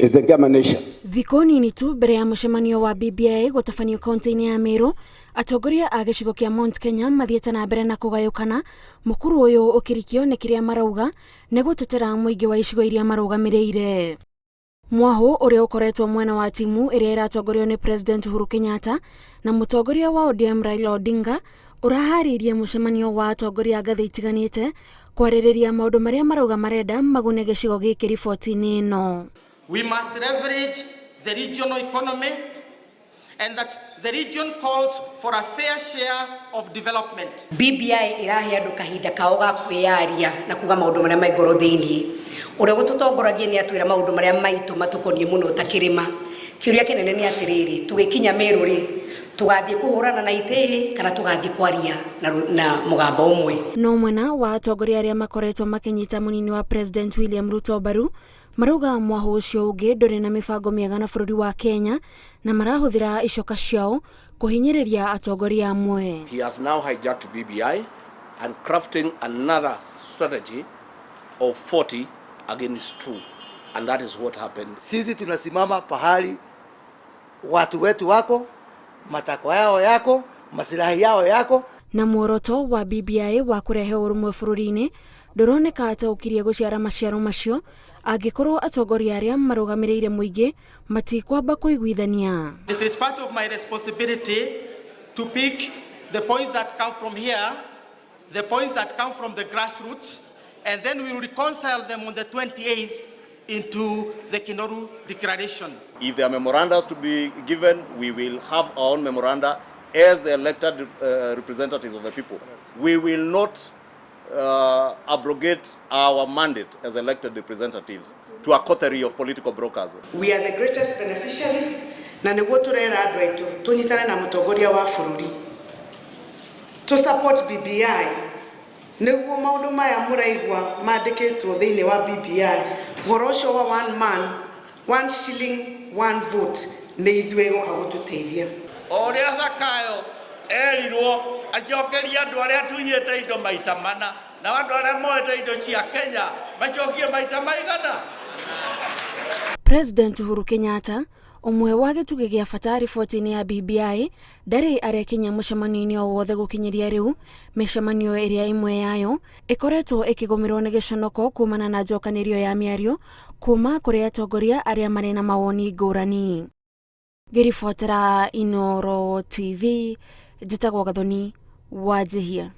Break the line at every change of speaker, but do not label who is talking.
Is the Ngema Nation.
Thikũ nini tu mbere ya mũcemanio wa BBI gũtabanio kaunti-inĩ ya Meru, atongoria a gĩcigo kĩa Mount Kenya mathiĩte na mbere na kũgayũkana, mũkuru ũyũ ũkĩrikio nĩ kĩrĩa marauga nĩ gũtetera mũingĩ wa icigo iria marũgamĩrĩire. Mwahũ ũrĩa ũkoretwo mwena wa timu ĩrĩa ĩratongorio nĩ President Uhuru Kenyatta na mũtongoria wa ODM Raila Odinga ũraharĩirie mũcemanio wa atongoria a ngathĩ itiganĩte kwarĩrĩria maũndũ marĩa marauga marenda magune gĩcigo gĩkĩ riboti-inĩ ĩno.
We must leverage the regional economy and that the region calls for a fair share of development.
BBI ĩrahe andũ kahinda kao ga kwĩyaria na kuga maũndũ marĩa mai ngoro thĩinĩ. Ũrĩa ũgũtũtongoragia nĩ atwĩra maũndũ marĩa maitũ matũkoniĩ mũno ta kĩrĩma. Kĩũria kĩnene nĩ atĩrĩrĩ, tũgĩkinya Meru rĩ, tũgathiĩ kũhũrana na itĩ kana tũgathiĩ kwaria na, na mũgambo ũmwe?
No mwena wa atongoria arĩa makoretwo makĩnyita mũnini wa President William Ruto mbaru marauga mwahũ ũcio ũngĩ ndũrĩ na mĩbango mĩega na bũrũri wa Kenya na marahũthĩra icoka ciao kũhinyĩrĩria atongoria amwe.
He has now hijacked BBI and crafting another strategy of 40 against 2. And that is what happened.
Sisi tunasimama pahali watu wetu wako, matakwa yao yako, masilahi yao yako.
Na muoroto wa BBI wa kũrehe ũrũmwe bũrũri-inĩ ndũroneka ta ũkirie gũciara maciaro macio angĩkorwo atongoria arĩa marũgamĩrĩire mũingĩ matikwamba kũiguithania.
It is part of my responsibility to pick the points that come from here, the points that come from the grassroots, and then we will reconcile them on the 28th into the Kinoru Declaration.
If there are memoranda to be given, we will have our own memoranda as the elected representatives of the people. We will not abrogate our mandate as elected representatives to a coterie of political brokers.
We are the greatest beneficiaries na nĩguo tũrera andũ aitũ tũnyitane na mũtongoria wa bũrũri tũ support BBI nĩguo maũndũ maya mũraigua mandĩkĩtwo thĩinĩ wa BBI, ũhoro ũcio wa one man, one shilling, one vote, nĩ ithuĩ gũka gũtũteithia.
O ũrĩa Zakayo erirwo acokerie andũ arĩa atunyĩte indo maita mana, nao andũ arĩa moete indo cia Kenya macokie maita maigana.
President Uhuru Kenyatta, ũmwe wa gĩtugĩ gĩa bata riboti-inĩ ya BBI, ndarĩ arekinyia mũcemanio-inĩ o wothe gũkinyĩria rĩu. Mĩcemanio ĩrĩa ĩmwe yayo ĩkoretwo ĩkĩgũmĩrwo nĩ gĩconoko kumana na njokanĩrio ya mĩario kuma kũrĩ atongoria arĩa marĩ na mawoni ngũrani. Ngĩribotera Inooro TV, njĩtagwo Gathoni Wanjihia.